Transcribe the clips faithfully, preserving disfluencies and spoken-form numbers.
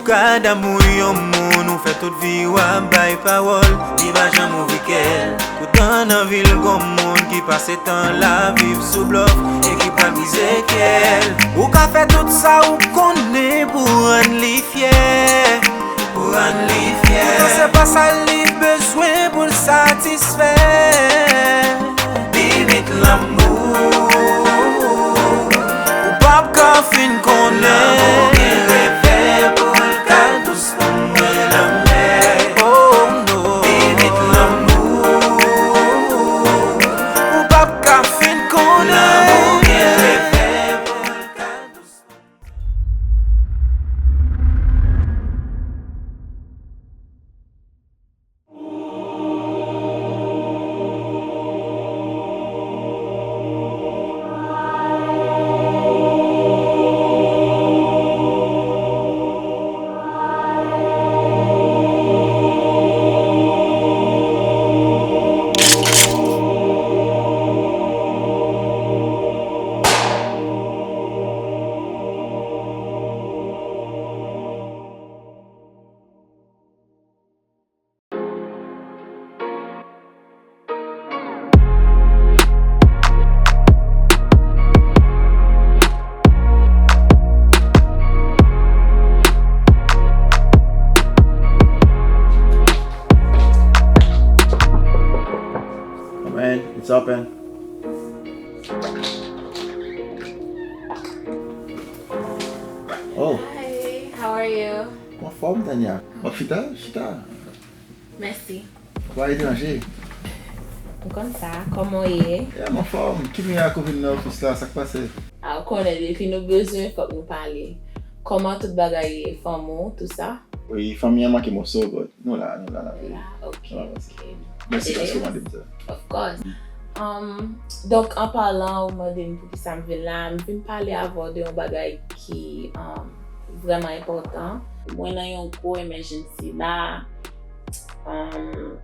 Ka damou yon moun ou fè tout vi w ap bay pawòl, li pa janm ouvri kè l. Poutan nan vil gon moun ki pase tan l ap viv sou blòf e ki pral brize kè l. Ou ka fè tout sa ou konnen pou rann li fyè, pou rann li fyè. Poutan se pa sa li bezwen pou l satisfè. Limit lanmou, ou p ap ka fin konnen. Lanmou gen revè pou l ka dous kòm lanmè. Oh no. Limit lanmou, ou p ap ka fin konnen. Lanmou gen revè pou l ka dous. Alright, it's open. Oh. Hi, how are you? M anfòm, Tanya. W ap chita? Chita. Mèsi. Pa etranje. M konn sa. Kòman w ye? Yeah, m anfòm. Kounya a kou vin nan ofis la, sa k pase? A, ou konnen, depi nou bezwen, fòk nou pale. Kòman tout bagay ye? Fanmi w, tout sa? Wi, fanmi an manke moso, but nou la, nou la, n ap viv. Nou la, ok, ok. Mèsi paske w mande m sa. Of course. Um, donk, an palan, ou mande m poukisa m vin la, m vin pale avè w de yon bagay ki, um, vrèman enpòtan. Mwen nan yon gwo emergency la, um,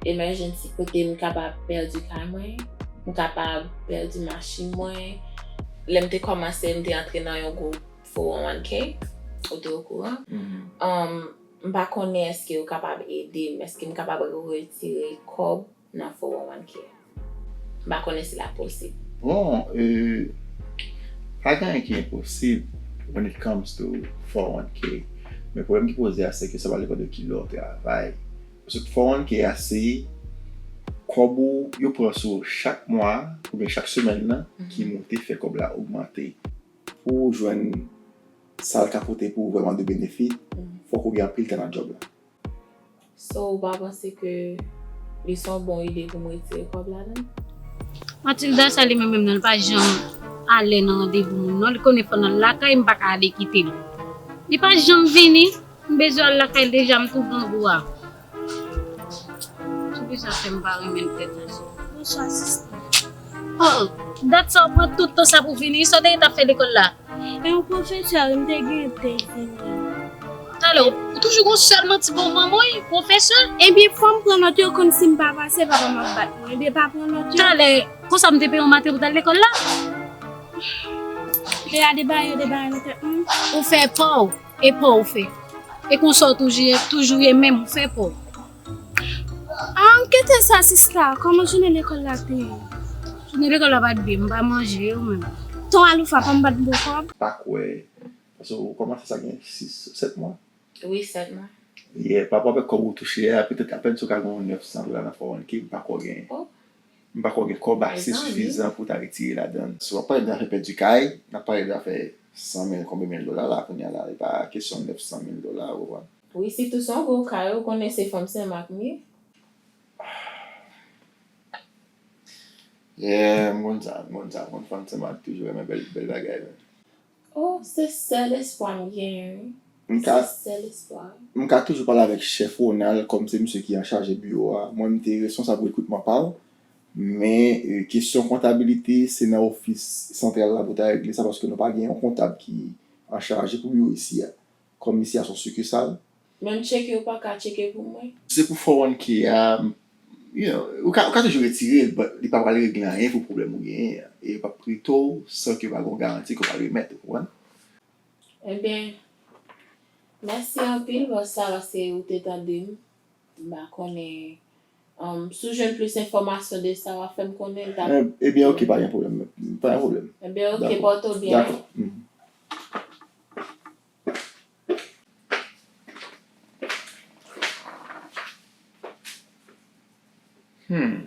emergency kote m kapab pèdi kay mwen, m kapab pèdi machin mwen. Lè m te kòmanse, m te antre nan yon gwo four oh one K, ou te okouran. Mhm. Um, m pa konnen èske ou kapab ede m, èske m kapab retire kòb nan four oh one K. M pa konnen si l ap posib. Bon, euh, pa gen anyen ki enposib when it comes to four oh one K. Men pwoblèm ki poze a, se ke sa va depann de kilè w travay. Paske four oh one K a se kòb ou yo pran sou ou chak mwa oubyen chak semèn nan ki monte, fè kòb la ogmante. Pou w jwenn sa l ka pote pou ou vrèman de benefit, fòk ou gen anpil tan nan djòb la. So, ou pa panse ke li se yon bon ide pou m retire kòb ladan l? Matilda, sa li menm menm nan, li pa janm ale nan randevou moun non. Li konnen fò nan lakay, m pa ka ale kite l. Li pa janm vini, m bezwen al lakay l deja, m tou grangou a. Se pou sa fè m pa renmen l tèt ansanm. Bonswa, sista. Oh, dat sa w pran tout tan sa pou vini, sa w te gentan fè lekòl la? E yon pwofesè, wi, m te gen pou te vini. Talè, ou toujou gon sèl manti pou manman w, wi, pwofesè? Ebyen, fò m pran nòt yo, konn si m pa pase, papa m ap bat mwen. Ebyen, pa pran nòt yo. Talè, konsa m te peye w maten pou w t al lekòl la? Lè a debare, yo debare nan tèt mwen. Ou fè pa w, e pa w fè. E konsa w toujou ye, toujou ye menm, ou fè pa w. Ah, kite sa, sista. Kòman jounen lekòl la te ye? Jounen lekòl la pa t byen, m pa manje, ou menm? Ton Aloufa pa m bat bon kòb. Pa kwè. Paske ou kòmanse sa gen sis, sèt mwa? Wi, sèt mwa. Yeah, pa rapò avèk kòb ou touche a, petèt apèn si w ka gen yon nèf san dola nan four oh one K, m pa kwè w gen. Oh. M pa kwè w gen kòb ase sifizan pou w ta retire ladan l. Si w ap pale de afè pèdi kay, n ap pale de afè san mil, konbyen mil dola la, kounye a la, e pa kesyon nèf san mil dola, ou konprann? Wi, sitou se yon gwo kay, ou konnen se fanm Senmak m ye. Yeah, m konn sa, m konn sa, m konn fanm Senmak toujou renmen bèl, bèl bagay, men. Oh, se sèl espwa m genyen, wi. M ka, se sèl espwa. M ka toujou pale avèk chèf Ronald, kòm se misye ki an chaje biwo a. Mwen, m te responsab rekritman pa l. Men, e, kesyon kontabilite, se nan ofis santral la pou ta regle sa, paske nou pa gen yon kontab ki an chaje pou biwo isi a. Kòm isi a se yon sikisal. Menm tcheke, ou pa ka tcheke pou mwen? Se pou four oh one K a, you know, ou ka, ou ka toujou retire l, but li pa pral regle anyen pou pwoblèm ou genyen an. E yo p ap prete w san ke pa gen yon garanti ke w pral remèt, ou konprann? Ebyen, Mèsi anpil pou sa, paske ou te tande m. M pa konnen, um, si w jwenn plis enfòmasyon de sa, w a fè m konnen, m t ap... Eh, ebyen, ok, pa gen pwoblèm. Pa gen pwoblèm. Ebyen, ok, dakò, pòte w byen. Dakò. Mhm. Hmm.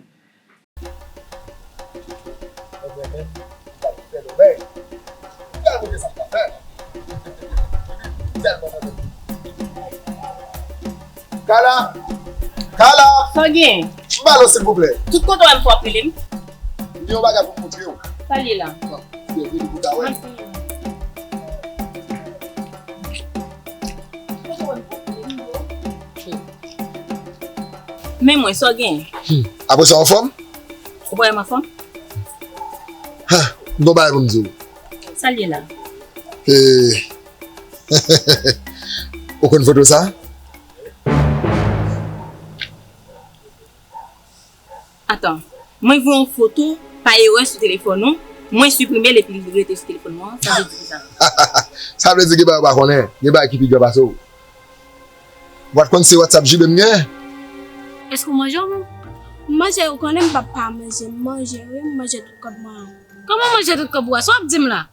Kala! Kala! Sa w gen? M pale w, silvouplè. Tout kote w wè m fò w ap rele m. M gen yon bagay pou m montre w. Sa l ye la? Bon, vini pou ta wè. Men mwen, sa w gen? Hmm. Apre sa, w anfòm? Ou pa wè m anfòm? Ha, m gon bagay pou m di w. Sa l ye la? Eh. Ou konn foto sa? Atan, mwen voye yon foto pa erè sou telefòn ou, mwen siprime l epi li rete sou telefòn mwen, sa vle di kisa? Sa vle di gen bagay ou pa konnen, gen bagay ki pi gran pase w. Ou pa t konn se WhatsApp J B m gen? Èske w manje w menm? M manje, ou konnen m p ap pa manje, m manje wi, m manje tout kòb mwen an. Kòman w manje tout kòb ou a? Sa w ap di m la?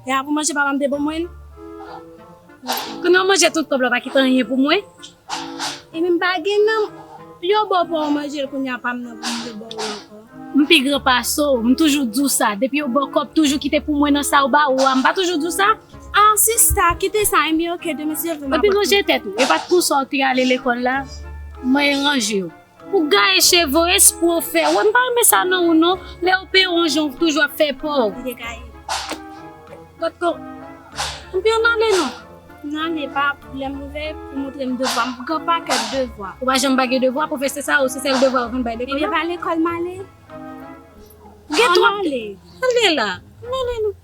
E a pou manje papa m te ban mwen l. Kounye a w manje tout kòb la, w pa kite anyen pou mwen. Epi m pa gen nan, yo ba w pa w manje l, kounye a pa m nan pou m te ba w l ankò. M pi gran pase w, m toujou di w sa. Depi yo ba w kòb, toujou kite pou mwen nan sa yo ba ou a. M pa toujou di w sa? Ah, sista, kite sa, ebyen, ok, demen si Dye vle, m ap... Epi ranje tèt ou. E pa t pou sa w te ale lekòl la, mwen ranje w. Ou gaye cheve w, espre w fè. Wè, m pa renmen sa nan ou non. Lè yo peye w yon jan, w toujou ap fè pa w. Li te gaye. Gad kon. Anpi ann ale non. N ale, pa lè m rive pou montre m devwa. M gen pakèt devwa. Ou pa janm pa gen devwa, pwofesè sa yo, se sèl devwa yo konn bay lekòl la? Ebyen, pa lekòl m ale. Gen twòp. Ann ale. Ale la. Ann ale non.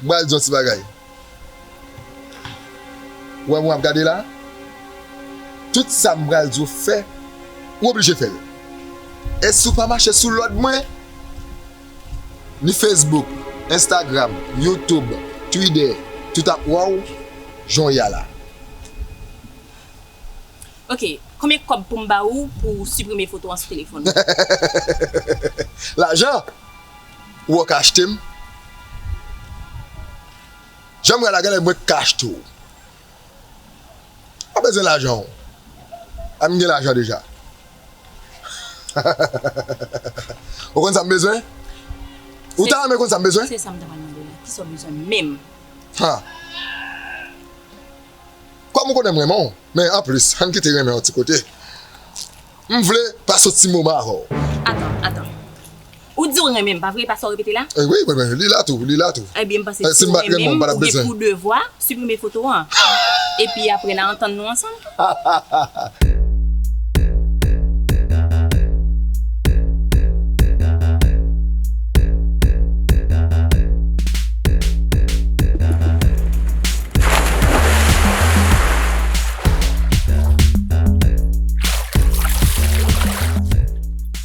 M pral di w yon ti bagay. Ou wè mwen ap gade la? Tout sa m pral di w fè, ou oblije fè l. E si w pa mache sou lòd mwen, ni Facebook, Instagram, YouTube, Twitter, tout ap wè w jan w ye a la. Ok, konbyen kòb pou m ba ou pou w siprime foto an sou telefòn ou? Lajan? Ou wè w ka achte m? Jan m wè la, genlè mwen k ka achte w. Pa bezwen lajan w. A m gen lajan deja. Ou konn sa m bezwen? Ou ta renmen konn sa m bezwen? Se sa m ta pral mande w la. Kisa w bezwen menm? Ha. Kòm ou konnen m renmen w, men anplis, ann kite renmen yon ti kote. M vle pase yon ti moman avè w. Atan, atan. Ou di w renmen m, pa vre? Pa sa w repete la? Eh wi, wi, wi, li la tou, li la tou. Ebyen, m panse si w renmen m, ou gen pou devwa siprime foto an. Epi apre, n a antann nou ansanm.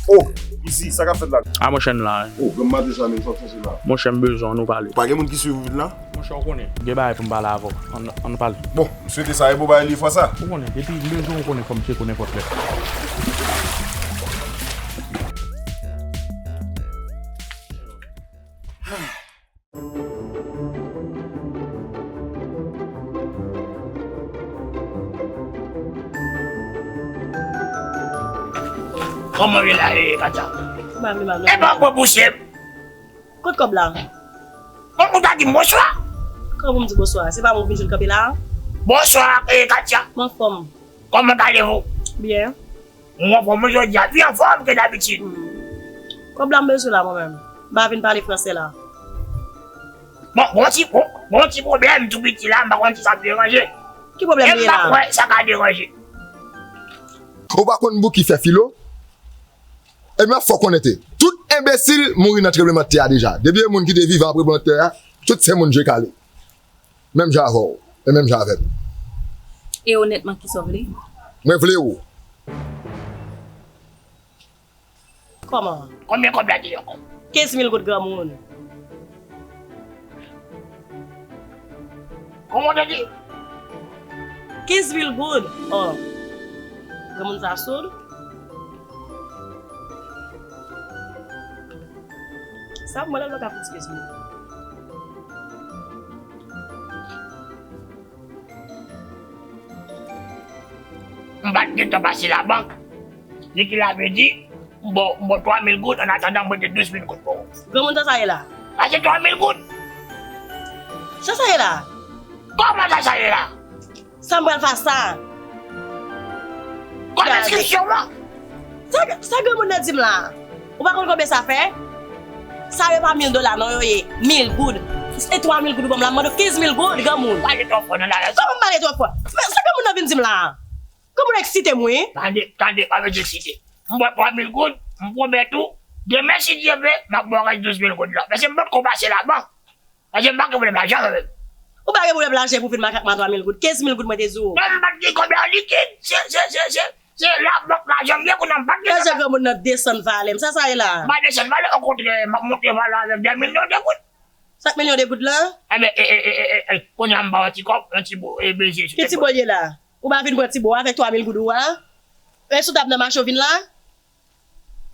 Oh, m ziz. Sa k ap fèt la? A, monchè, n la. Oh, granm maten sa menm, sa w ap chache la? Monchè, m bezwen w, nou pale. Pa gen moun ki swiv ou vin la? Monchè, ou konnen, gen bagay pou m pale avè w. Ann, ann pale. Bon, m swete sa e bon bagay li fwa sa. Ou konnen, depi m bezwen w, ou konnen, fò m tcheke w nenpòt lè. Kòman w ye la, e, Katia? Ba m li mal. E pa w pran pousyè m. Kot kòb la? Bon, ou ta di m bonswa. Kòman pou m di bonswa? Se pa mwen k vin jwenn kanpe la? Bonswa, e, Katia. M anfòm. Kòman allez-vous? Byen. Mwen anfòm jodi a, pi anfòm ke dabitid. Hmm. Kòb la m bezwen la mwen menm. M pa vin pale fransè la. Bon, gon ti, gon, gon ti pwoblèm tou piti la, m pa konn si sa ap deranje. Ki pwoblèm li ye la? E m pa kwè sa ka deranje. Ou pa konn Bouki fè filo? Ebyen, fòk ou nete. Tout enbesil mouri nan tranblemanntè a deja. Depi e moun ki te vivan apre tranblemanntè a, tout se moun je kale. Menm jan avè w, e menm jan avè m. E onètman, kisa w vle? Mwen vle w. Kòman? Konbyen kòb la di ankò? Kenz mil goud, granmoun. Kòman w te di? Kenz mil goud. Oh. Granmoun sa soud. Sa mwen la, nou ka fout kenz mil. M pa t gentan pase labank. Niki la vle di, m ba w, m ba w twa mil goud, an atandan m prete douz mil goud pou ou. Granmoun, sa sa ye la? Sa se twa mil goud. Sa sa ye la? Kòman sa sa ye la? Sa m pral fè sa? Kòb enskripsyon an? Sa, sa granmoun nan di m la? Ou pa konn konbyen sa fè? Sa yo pa mil dola non yo ye, mil goud. E twa mil goud ou ban m la, m mande w kenz mil goud, granmoun. Pale twò fò nan la. Kòman m pale twò fò? Men sa granmoun nan vin di m la? Granmoun eksite m wi. Tande, tande, pa vin eksite. M ba w twa mil goud, m pwomèt ou, demen si Dye vle, m ap ba w rès douz mil goud la. Paske m potko pase labank. Paske m pa gen pwoblèm lajan mwen menm. Ou pa gen pwoblèm lajan pou fin makak mwen twa mil goud. Kenz mil goud mwen te di w. Non, m pa t gen kòb la likid. Se, se, se, se, se labank lajan m ye kounye a, m pa t gen. Lajan granmoun nan desann valè m. Sa sa ye la? M pa desann valè, okontrè, m ap monte valè avèk de milyon de goud. Sak milyon de goud la? Enben, e, e, kounye a m ba w yon ti kòb, yon ti bo, e, beze sou tèt. Ki ti bo l ye la? Ou pa vin pran ti bo avèk twa mil goud ou a? E sou tab nan mache w vin la?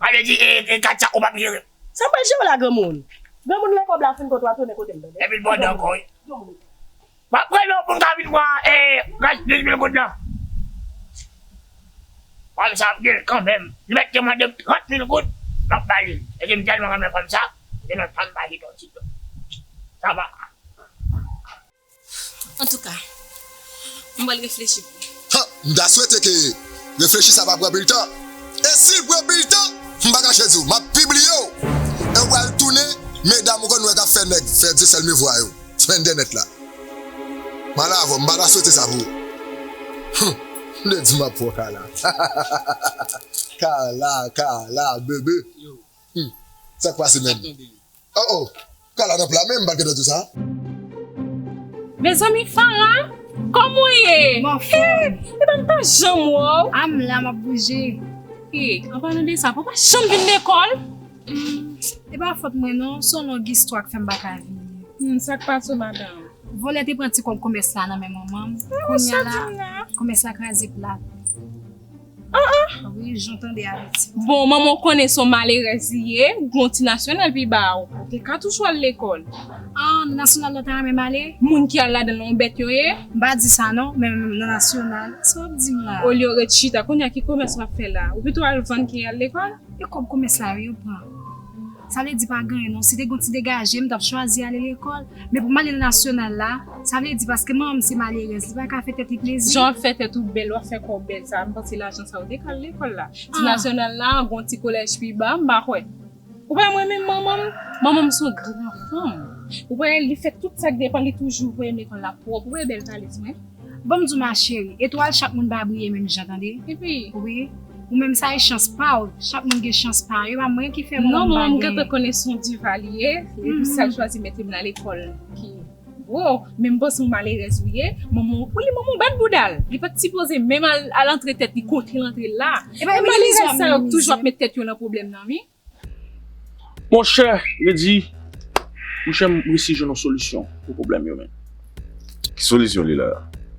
Sa vle di, e, e, Katia, ou p ap jere. Sa m pral jere w la, granmoun? Granmoun, lè kòb la fin kont ou a, tounen kote m, tande? Epi l bòde ankò, wi. Granmoun. M ap rele w pou n ka vin pran, e, rès douz mil goud lan. Fanm sa ap gen l kanmenm. Li mèt te mande m trant mil goud, m ap ba li l. Epi m tèlman renmen fanm sa, se nan fanm pa jete yon ti do. Sa va. Antouka, m pral reflechi pou ou. Ha! M ta swete ke reflechi sa pa pran pil tan. E si l pran pil tan, m pa kache di w, m ap pibliye w. E w pral tounen, medam ou konn wè k ap fè nèg fè dye sèl me vwa yo. Sou entènèt la. M al avè w, m pa ta swete sa pou ou. Hum! M te di m ap pran Kala. Kala, Kala, bebe. Hum! Sa k pase menm? Oh, oh. Kala nan pla, men m pa t gentan di w sa. Mezanmi, Farah, kòman w ye? M anfòm. Eh, epa m pa janm wè w. A m la, m ap bouje. Eh, an palan de sa, ou pa janm vin lekòl? Hmm, e pa fòt mwen non, se yon long istwa k fè m pa ka vini. Hmm, sa k pase w, madanm? Vòlè te pran ti kòb komès la nan men manman m. Ah, kounye a la, komès la kraze plat. Ah, ah. Wi, jan w tande a, Betty. Bon, manman w konnen se yon malerèz li ye, ou gen yon ti nasyonal pi ba w. Ou te ka toujou al lekòl. Ah, nan nasyonal la w ta renmen m ale? Moun ki al ladan l yon bèt yo ye. M pa di sa non, men nan nasyonal, sa w ap di m la? Olye w ret chita, kounye a ki komès w ap fè la? Ou pito al vann ke al lekòl? E kòb komès la yo pran. Sa vle di pa gen anyen non. Si te gen yon ti degaje, m t ap chwazi ale lekòl. Men pou m ale nan nasyonal la, sa vle di paske manman m se malerèz, li pa ka fè tèt li plezi. Jan w ap fè tèt ou bèl, w ap fè kò w bèl sa, m panse lajan sa yo te ka al lekòl la. Ti nasyonal la, gen yon ti kolèj pi ba, m pa kwè. Ou pa wè mwen menm manman m? Manman m se yon gran fanm. Ou pa wè li fè tout sa k depann, li toujou voye m lekòl la pwòp. Ou pa wè bèl valiz mwen? Ban m di w ma chérie, etwal chak moun pa briye menm jan tande. Epi? Wi. Ou menm sa e chans pa w. Chak moun gen chans pa yo. E pa mwen ki fè manman m pa genyen. Non, manman m gentan konnen se yon diva li ye. Epi sa l chwazi mete m nan lekòl ki wo. Men m panse yon malerèz ou ye. Manman w, pou li manman w bat bouda l. Li pa t sipoze menm al, al antre tèt li kote l antre la. E pa yon malerèz sa yo k toujou ap met tèt yo nan pwoblèm nan wi. Monchè, Redi, monchè, m resi jwenn yon solisyon pou pwoblèm yo, men. Ki solisyon li la?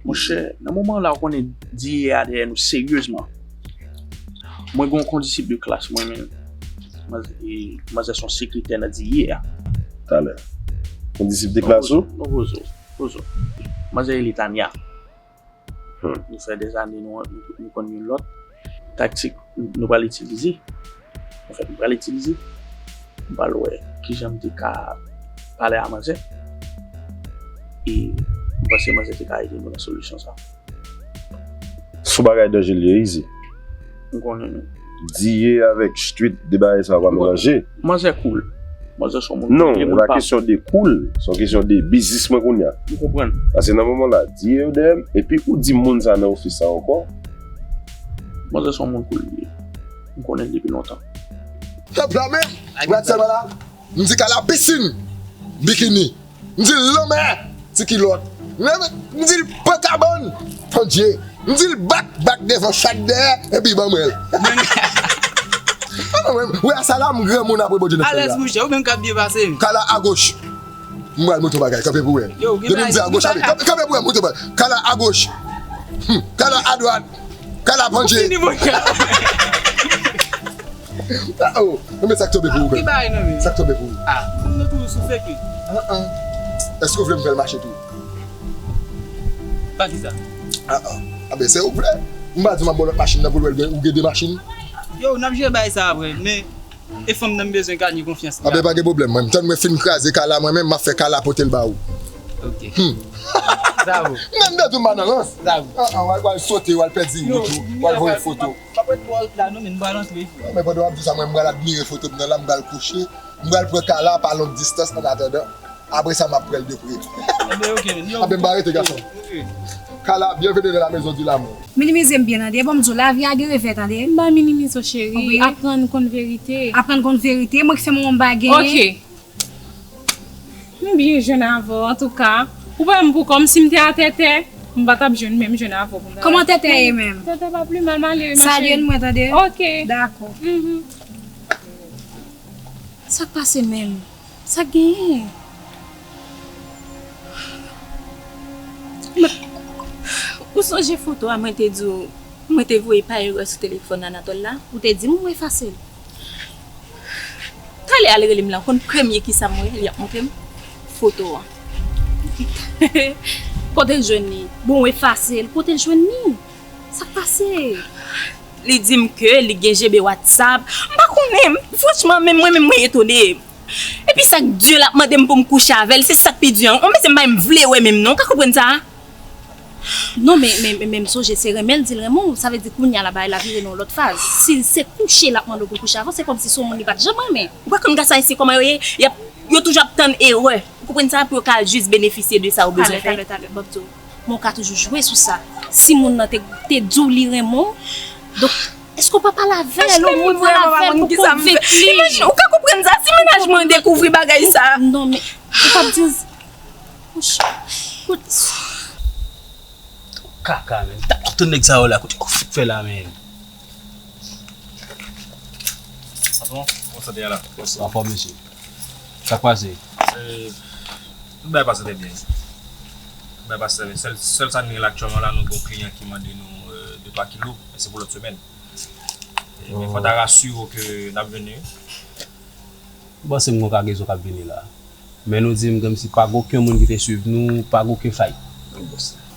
Monchè, nan moman la, ou konnen D A a dèyè nou seryezman. Mwen gen yon kondisip de klas mwen, men manzè, e, manzè se yon sekretè nan D A a. Talè. Kondisip de klas ou? Non, poze w, poze w. Manzè rele Tanya. Hmm. Nou fè dèzane nou, nou, nou konn youn lòt. Taktik nou pral itilize. Anfèt, m pral itilize. M pral wè kijan m te ka pale a manzè. E m panse manzè te ka ede nou nan solisyon sa. Sou bagay danje l ye, Izi. M konnen nou. D A avèk street, de bagay sa yo pa melanje. Manzè cool. Manzè se yon moun cool. Non, e pa kesyon de cool, se yon kesyon de biznis mwen kounye a. M konprann. Paske nan moman la, D A yo dèyè m, epi ou di moun sa nan ofis sa ankò. Manzè se yon moun cool li ye. M konnen l depi lontan. Pèp la menm, Brad Sèlman la, m di Kala pisin, bikini. M di l lanmè, ti kilòt. M di l pran kabann, pandye. M di l bak, bak devan, chat dèyè, epi ban mwen l. A non, men, wè sa la, m granmoun apre Bondye nan syèl la. Alèz, monchè, ou menm k ap byen pase. Kala agoch. M pral montre w bagay, kanpe pou w wè. Depi m di agoch, ale. Kanpe, kanpe pou w wè, montre w bagay. Kala agoch. Hmm, Kala adwat. Kala pandye. Ou fini, monchè. Oh, men sa k tonbe pou ou menm. Ki bagay nan men? Sa k tonbe pou ou? Ah, moun nan toujou sou fake. Ah, ah. Èske w vle m fè l mache tou? Pa kisa? Ah, ah. Ah, ben, se ou k vle. M pa di w m ap ba w lòt machin nan pou l wè l gen, ou gen de machin. Yo, n ap jere bagay sa apre, men e fanm nan m bezwen ganye konfyans li. Ah, ben, pa gen pwoblèm, mwen. M tann mwen fin kraze Kala, mwen menm, m ap fè Kala pote l ba ou. Ok. Hmm. Bravo. Menm de tou m pa nan rans. Bravo. Ah, ah, w al, w al sote, w al pèdi wout ou, w al voye foto. M ap ret pou out la non, men m pral antre. Non, men pandan w ap di sa, mwen, m pral admire foto m nan la, m pral kouche, m pral pran Kala pa long distans an atandan. Apre sa, m ap pran l de pre. Enben, ok, men. Enben, m pa rete, gason. Ok. Kala, bienvenue dans la maison du l'amour. Minimize m byen, tande. Bon, m di w, lavi a gen revè, tande. M pa minimize w, cheri. Wi. Aprann konn verite. Aprann konn verite. Mwen ki fè manman m pa genyen. Ok. M byen jwenn avè w, antouka. Ou pa wè m pou kò m, si m te a Tètè, m pa t ap jwenn menm jwenn avè w pou m ta. Kòman Tètè ye menm? Tètè pa pi mal, m ale wi, ma chérie. Salye l mwen, tande? Ok. Dakò. Mhm. Sa k pase menm? Sa k genyen? Ou sonje foto a mwen te di w, mwen te voye pa erè sou telefòn Anatòl la? Ou te di m ou efase l. Talè a l rele m la, ou konn premye kisa m wè, li ap montre m foto an. Kote l jwenn li? Bon, ou efase l, kote l jwenn li? Sa k pase? Li di m ke li gen G B WhatsApp. M pa konnen, franchman, menm mwen menm mwen etone. Epi sa k di l ap mande m pou m kouche avè l, se sa k pi di an. Yon mesye m pa menm vle wè menm non, ou ka konprann sa? Non, men, men, men, men m sonje se renmen l di l renmen w. Sa vle di kounye a la bagay la vire nan yon lòt faz. Si se kouche l ap mande w pou l kouche avè w, se kòmsi se yon moun li pa t janm renmen. Ou pa konn gason ayisyen kòman yo ye? Y ap, yo toujou ap tann erè. Ou konprann sa? Pou yo ka jis benefisye de sa yo bezwen fè. Talè, talè, talè, m ap di w. Men w ka toujou jwe sou sa. Si moun nan te, te di w li renmen w, donk, èske w pa pale avè l, omwen pale avè l pou konvenk li? Imajine, ou ka konprann sa, si mennaj mwen dekouvri bagay sa. Non, men, ou p ap di, Kaka, men. Tout nèg sa yo la, kote yo fout fè la, men? Patwon, kòman sante a la? Anfòm, mesye. Sa k pase? Eh, tout bagay pase trè byen. Tout bagay pase trè byen. Sèl, sèl sa n gen la aktyèlman la, nou gen yon kliyan ki mande nou, eh, de twa kilo, men se pou lòt semèn. Eh, men fò ta rasire w ke n ap jwenn li. M panse m gen yon kagezon k ap vini la. Men nou di m kòmsi pa gen okenn moun ki te swiv nou, pa gen okenn fay.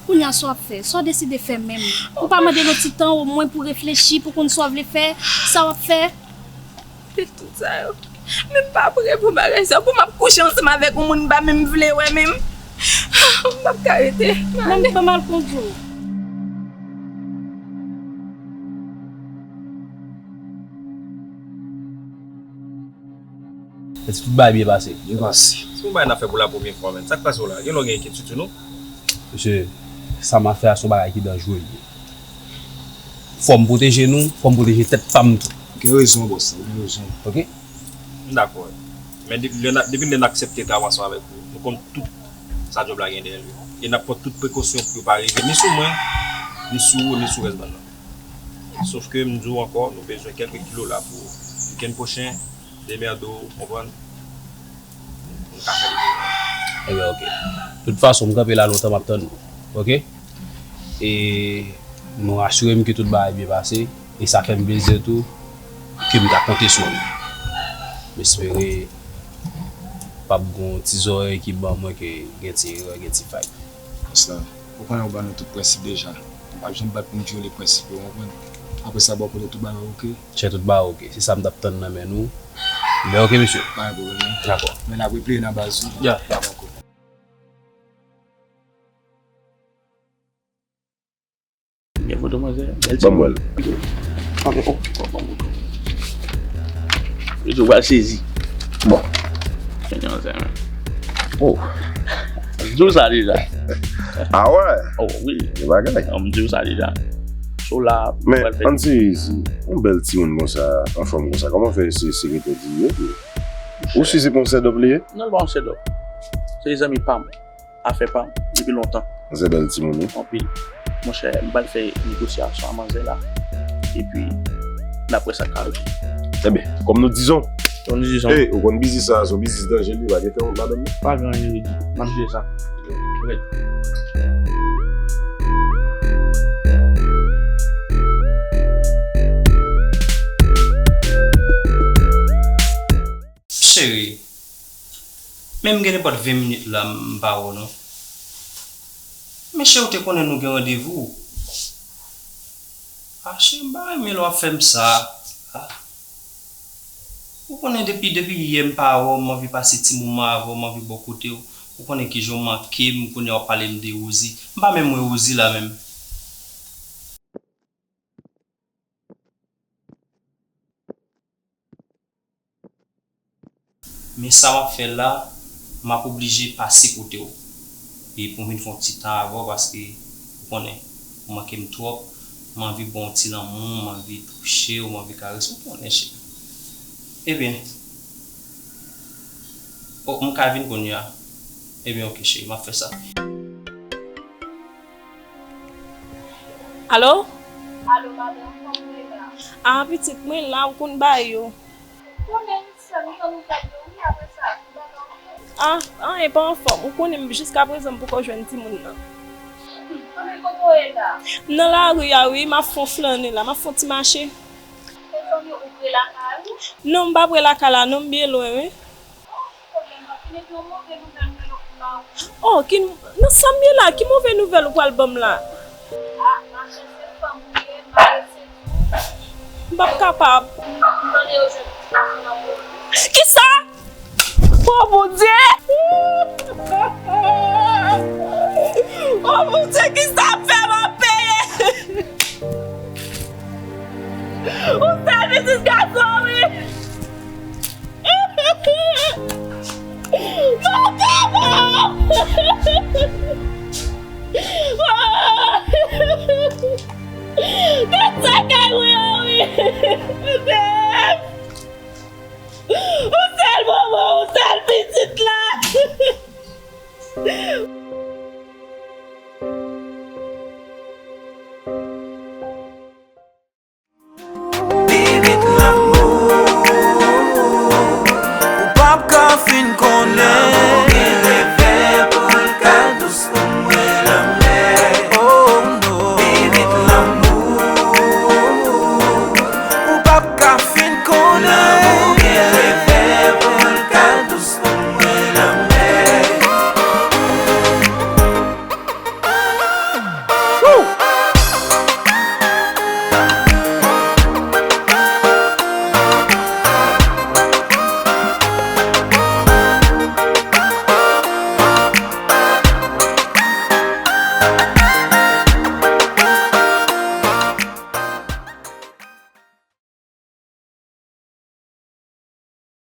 Kounye a sa w ap fè? Sa w deside fè menm? Ou pa mande nou ti tan omwen pou reflechi, pou konn sa w vle fè, sa w ap fè? Tout sa yo. Men m pa prè pou bagay sa. Pou m ap kouche ansanm avèk yon moun m pa menm vle wè menm. M p ap ka rete. Ban m, ban m al kondui w. Èske tout bagay byen pase? Byen pase. Se yon bagay n ap fè pou la premyè fwa, men. Sa k pase w la? Gen lè w gen enkyetid sou nou? Mesye, sa m ap fè a se yon bagay ki danjere l ye. Fò m pwoteje nou, fò m pwoteje tèt pa m tou. Ou gen rezon, bòs, ou gen rezon. Ok? M dakò. Men depi lè n a, depi lè n aksepte travay ansanm avèk ou, nou konn tout sa djòb la gen dèyè l yo. E n ap pran tout prekosyon pou yo pa rive ni sou mwen, ni sou ou, ni sou rès bann nan. Sof ke m di w ankò, nou bezwen kèlke kilo la pou wikenn pwochen, Demède w, konprann? M ka fè li pou ou. Ebyen, oke. Tout fason, m kanpe la lontan, m ap tann nou. Oke? E nou rasire m ke tout bagay byen pase. E sa fè m plezi tou ke m ta konte sou nou. M espere p ap gon ti zòrèy ki ban mwen ke gen ti erè, gen ti fay. Bòs la, ou konnen ou ban nou tout prensip deja. M p ap janm bat pou m vyole prensip yo, ou konprann? Apre sa, bò kote tout bagay oke. Chè, tout bagay oke. Se sa m t ap tann nan men nou. Men oke, mesye. Pa gen pwoblèm, non. Dakò. Men n ap repleye nan baz, wi. Ya, ya. Dakò. Gen foto manzè, bèl ti moun. Ban m wè l. Ok, oh, oh, ban m foto. Yo di w pral sezi. Bon. Konnen manzè, men. Oh. M di w sa deja. Ah wè? Oh, wi. Gen bagay. M di w sa deja. So la, men, pral fè ann sezi, yon bèl timoun konsa, anfòm konsa, kòman fè se, se rete di yo? Ou si se pa yon sèdòp li ye? Non, l pa yon sèdòp. Se zanmi pa m. Afè pa m depi lontan. Se bèl timoun, wi. Anpil. Monchè, m pral fè negosyasyon a manzè la. Epi, n ap wè sa k ka rive. Ebyen, kòm nou dizon. Kòm nou dizon. Ey, ou konn biznis sa, se yon biznis danje, li pa gen fè wont ladan l, non. Pa gen anyen, Redi. M ap jere sa. Redi. Cheri, men m gen nenpòt ven minit la m pa wè w non. Men cheri, w te konnen nou gen randevou. Ah, cheri, m pa renmen lè w ap fè m sa. Ah. Ou konnen depi, depi yè m pa wè w, m anvi pase ti moman avè w, m anvi bò kote w. Ou konnen kijan w manke m, kounye a w ap pale m de Rosie. M pa menm wè Rosie la menm. Men sa w ap fè la, m ap oblije pase kote w. E pou m vin fè yon ti tan avè w, paske ou konnen, ou manke m twòp, m anvi ba w yon ti lanmou, m anvi touche w, m anvi karese w, ou konnen, cheri. Ebyen, oh, m ka vin kounye a? Ebyen, oke, cheri, m ap fè sa. Alo? Alo, madanm, kòman w ye la? Ah, pitit, mwen la, ou konn bagay yo. Konnen sè m, tann ou gade yo, wi, apre sa, m pa ka okipe. Ah, anyen pa anfòm. Ou konnen m, jiskaprezan, m poko jwenn timoun nan. Konnen kote w ye la? M nan lari a, wi, m ap fè yon flannen la, m ap fè yon ti mache. Mezanmi, ou pre lakay ou? Non, m pa pre lakay la, non, m byen lwen, wi. Oh, ki pwoblèm, papi, men gen yon move nouvèl m gen pou ba ou. Oh, ki, nan sa m ye la, ki move nouvèl ou pral ban m la? Ah, machè, se fanm ou ye, m pa rete. M p ap kapab. M tande yo jwenn ti gason nan polis. Kisa? Oh, Bondye! Oh, Bondye, kisa ap fè m ap peye? Ou sèl pitit gason, wi. M p ap kapab. Gad sa k ap rive, wi. Ou sèl manman, ou sèl pitit la.